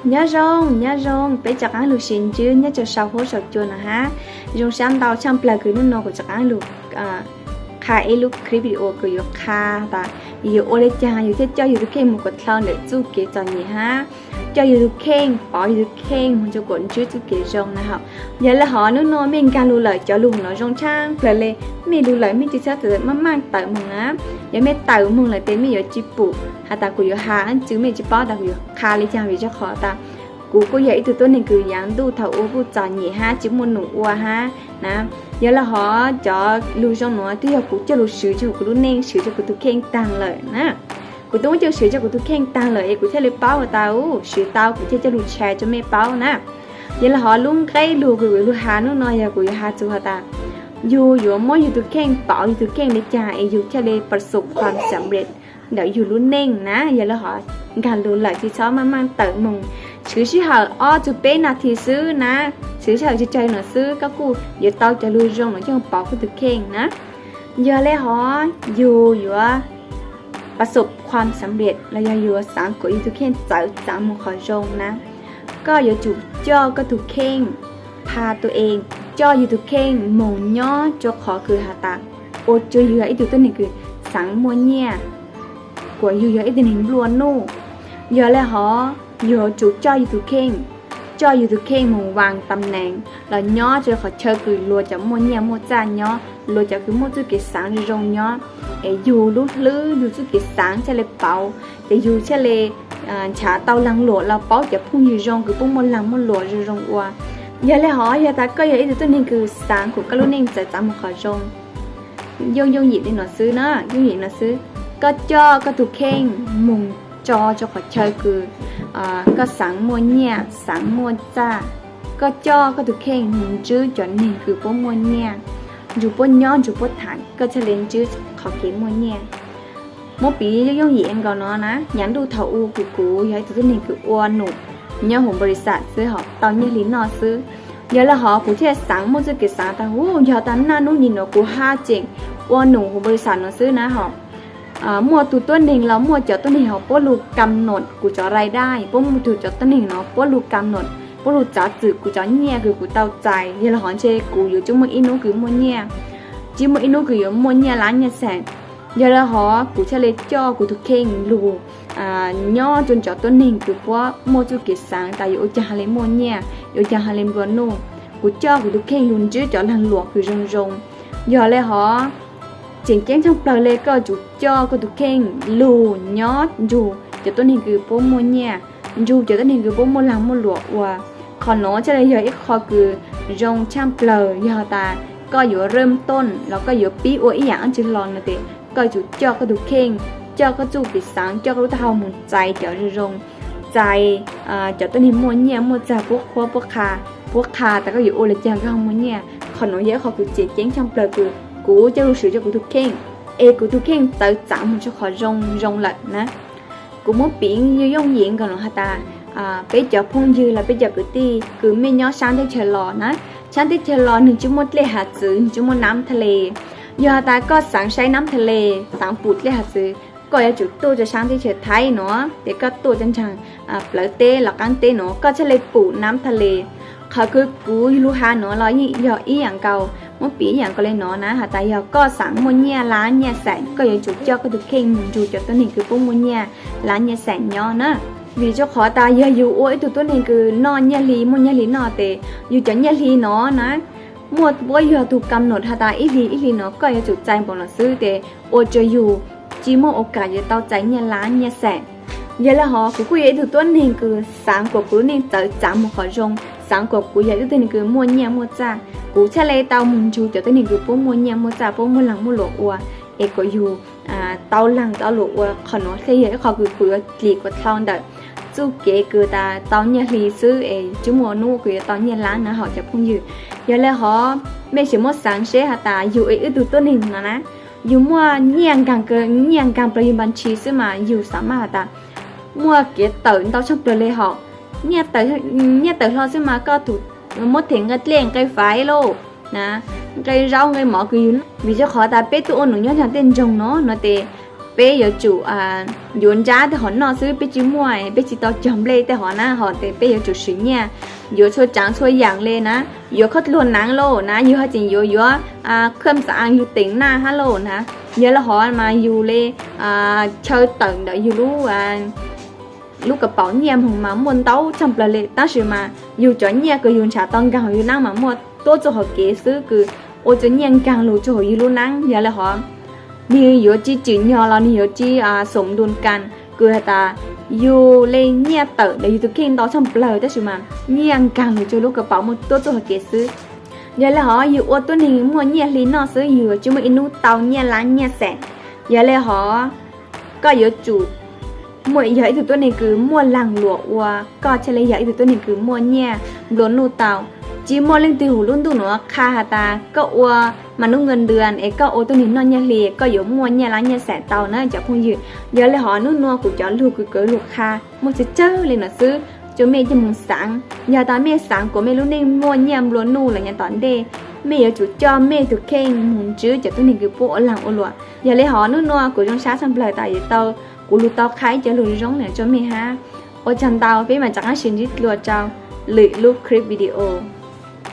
Nyob zoo, nyob zoo peb cov qaab lug sib ntsib nyob rua sau huab sau cua no hab. Zoo sab ntau tshaaj plawg kws nub nua kuv cov qaab lug qha ib lub clip video kws yuav qha tas yug yuav ua le caag yug thiaj coj yug tug kheej moog kuas dlhau ntawm txuj kev txom nyem hab coj yug tug kheej, pauv yug tug kheej moog rua kuas ntsib txuj kev zoo na hab. Yog le hov nub nua mej nkaag lug lawm cov lug no zoo tshaaj plawg le, mej lug lawm mej tsi txhob maj maj tawm moog na. Yog mej tawm moog lawm tes mej yuav tsi pum has tas kuv yuav has ib tsi, mej tsi paub tas kuv yuav qha le caag vim rua qhov tas kuv kuj yog ib tug tuab neeg kws yaav ntuj thaus ua kuj txom nyem hab tsi muaj num ua hab na. Yog le hov cov lug zoo nuav twb yog kuv coj lug swv rua kuv lub neej, swv rua kuv tug kheej taag lawm na. Kuv tub muab coj lug swv rua kuv tug kheej taag lawm es kuv thiaj le paub has tas u swv tau kuv thiaj coj lug share rua mej paub na. Yog le hov lub nqe lug kws kuv lug has nub nua yog kuv yuav has txug has tas yug yuav muab yug tug kheej pauv yug tug kheej le caag es yug thiaj leประสบความสำเร็จ ntawm yug lub neej na. Yog le hov nkaag lug lawm tsi txhob maj maj tawm moog, swv sij hawm ob txug peb nas this xwb na, swv sij hawm tsi tsawg no xwb koj kuj yuav tau cov lug zoo nuav coj pauv koj tug kheej na. Yog le hov yug yuav ประสบความสำเร็จ los yog yug yuav xaav kuas yug tug kheej txawv txaav moog qhov zoo na, koj yuav tsum coj koj tug kheej พาตัวเอง coj yug tug kheej moog nyob rua qhov kws has tas ua rua yug yog ib tug tuab neeg kws xaav muaj nyiaj, kuas yug yog ib tug neeg nplua nuj. Yog le hov yug yuav tsum coj yug tug kheej, coj yug tug kheej moog วางตำแหน่ง los nyob rua qhov chaw kws luag cov muaj nyiaj muaj txaj nyob, luag cov kws muaj txuj kev xaav zoo zoo nyob, es yug lub hlwb yug txuj kev xaav thiaj le pauv, ces yug thiaj le nrhav tau laag luam los paub cov phooj ywg zoo kws puab muaj laag muaj luam zoo zoo ua. Yog le hov yog tas koj yog ib tug tuab neeg kws xaav kuas koj lub neej txawv txaav moog qhov zoo, yooj yooj yim le no xwb na, yooj yim no xwb. Koj coj koj tug kheej moog tso rua qhov chaw kws koj xaav muaj nyiaj xaav muaj txaj. Koj coj koj tug kheej moog ntsib cov neeg kws puab muaj nyiaj, nrug puab nyob nrug puab tham koj thiaj le ntsib qhov kev muaj nyiaj. Muab piv yooj yooj yim nkaus no na, yaav ntuj thaus u kws kuv yog ib tug tuab neeg kws ua num nyob huv บริษัท xwb hov, tau nyiaj hli noj xwb. Yog le hov kuv thiaj xaav muaj txuj kev xaav tas u yog tas naj nub nyim nuav kuv hab tseem ua num huv บริษัท no xwb na hov. Muaj tug tuab neeg los muaj cov tuab neeg hov puab lug กำหนด kuv cov รายได้, puab muaj tug cov tuab neeg no puab lug กำหนด, puab lug txav txwm kuv cov nyiaj kws kuv tau txais. Yog le hov ntshe kuv yuav tsi muaj ib nub kws muaj nyiaj, tsi muaj ib nub kws yuav muaj nyiaj lab nyiaj xeem. Yog le hov kuv thiaj le coj kuv tug kheej lug nyob rua cov tuab neeg kws puab muaj txuj kev xaav tas yuav ua caag ha le muaj nyiaj, yuav ua caag ha le nplua nuj. Kuv coj kuv tug kheej lug ntsib cov laag luam kws zoo zoo. Yog le hov tseem ceeb tshaaj plawg le koj yuav tsum coj koj tug kheej lug nyob nrug cov tuab neeg kws puab muaj nyiaj, nrug cov tuab neeg kws puab muaj laag muaj luam ua. Qhov nuav thiaj le yog ib qho kws zoo tshaaj plawg yog tas koj yuav เริ่มต้น los koj yuav pib ua ib yaam dlaab tsi hlo no tes koj yuav tsum coj koj tug kheej, coj koj txuj kev xaav, coj koj lub taub hau moog txais cov zoo zoo, txais cov tuab neeg muaj nyiaj muaj txag puab qhuab puab qha, puab qha tas koj yuav ua le caag koj ho muaj nyiaj. Qhov nuav yog ib qho kws tseem ceeb tshaaj plawg kws kuv coj lug swv rua kuv tug kheej, es kuv tug kheej txawv txaav moog rua qhov zoo zoo lawm na. Kuv muab piv yooj yim nkaus no has tas peb cov phooj ywg los peb cov kwv tij kws mej nyob saab teb chaws los na, saab teb chaws los nwg tsi muaj dlej hav txwv, nwg tsi muaj น้ำทะเล. Yog has tas koj xaav saib น้ำทะเล, xaav pum dlej hav txwv, koj yuav tsum tuaj rua saab teb chaws Thaib nuav, tes koj tuaj rua nraag plawv teb los qaab teb nuav koj thiaj le pum น้ำทะเล. Qhov kws kuv lug has nuav los yeej yog ib yaam nkaus, muab piv ib yaam nkaus le nuav na, has tas yog koj xaav muaj nyiaj lab nyiaj xeem, koj yuav tsum coj koj tug kheej moog nrug cov tuab neeg kws puab muaj nyiaj lab nyiaj xeem nyob na. Vim rua qhov tas yog yug ua ib tug tuab neeg kws noj nyiaj hli muaj nyiaj hli noj tes yug cov nyiaj hli nuav na, muaj puab yog tug กำหนด has tas ib hli ib hli nuav koj yuav tsum txais npaum nuav xwb tes ua rua yug tsi muaj โอกาส yuav tau txais nyiaj lab nyiaj xeem. Yog le hov kuv kuj yog ib tug tuab neeg kws xaav kuas kuv lub neej txawv txaav moog qhov zoo, xaav kuas kuv yog ib tug tuab neeg kws muaj nyiaj muaj txag, kuv thiaj le tau moog nrug cov tuab neeg kws puab muaj nyiaj muaj txag puab muaj laag muaj luam ua, es kuas yug tau laag tau luam ua. Qhov nuav thiaj yog ib qho kws kuv yuav dlim kuas dlhau ntawm txuj kev kws tas tau nyiaj hli xwb es tsi muaj nub kws yuav tau nyiaj lab na hov cov phooj ywg. Yog le hov mej sim muab xaav seb has tas yug ib tug tuab neeg no na, yug muaj nyiaj nkaag, nyiaj nkaag plaws yug npa ntshis xwb mas yug xaav maj has tas muaj kev tawm ntau tshaaj plawg le hov. Nyiaj tawm hlo xwb mas koj muab them nqe dlej nqe faiv lauj na, nqe zaub nqe mov kws yug, vim rua qhov tas peb tuaj ua num nyob nraag tej nroog no no tes Peb yuav tsum yuav nrab tej hov noj xwb, peb tsis muaj, peb tsis tau cog nplej tej hov na, hos tes peb yuav tsum swm nyiaj yuav txhua tsaav txhua yaam le na. Yuav khaub dluag naav lauj na, yug haj tseem yuav yuav kham xav yug teem naj hab lauj na. Yog le hov mas yug le chaw tawm ntawm yug lub lub kaus paum nyiaj moog mas muaj ntau tshaj plawg le, tab sis mas yug cov nyiaj kws yug nrhav tau nkaag yug naab mas muaj tuab txuj hauv kev xwb, kws ua rua nyiaj nkaag lug rua huv yug lub naab. Yog le hov nwg yuav tsis tsim nyog los nwg yuav tsis xoom ntu kas, kws has tas yug le nyiaj tawm ntawm yug tug kheej ntau tshaj plawg tab sis mas nyiaj nkaag lug rua lub kaus paum muaj tuab txuj hauv kev xwb. Yog le hov yug ua tuab neeg muaj nyiaj hli noj xwb, yug tsis muaj ib nub tau nyiaj lab nyiaj xeem. Yog le hov koj yuav tsum muaj, yog ib tug tuab neeg kws muaj laag luam ua, koj thiaj le yog ib tug tuab neeg kws muaj nyiaj nplua nuj tau. Tsis muaj leej twg huv lub ntuj nuav qha has tas koj ua mas nub nka ntua es koj ua tuab neeg noj nyiaj hli koj yuav muaj nyiaj lab nyiaj xeem tau na cov phooj ywg. Yog le hov nub nua kuv cov lug kws kawg lug qha muaj tsawg tsawg le nuav xwb, rua mej coj moog xaav. Yog tas mej xaav kuas mej lub neej muaj nyiaj nplua nuj los yav tom ntej, mej yuav tsum coj mej tug kheej moog ntsib cov tuab neeg kws puab ua laag ua luam. Yog le hov nub nua kuv zoo sab tshaj plawg tas yuav tau, kuv lug tau qha ib cov lug zoo no rua mej hab. Ua tsaug ntau, peb maam rov qaab sib ntsib dlua rua lwm lub clip video.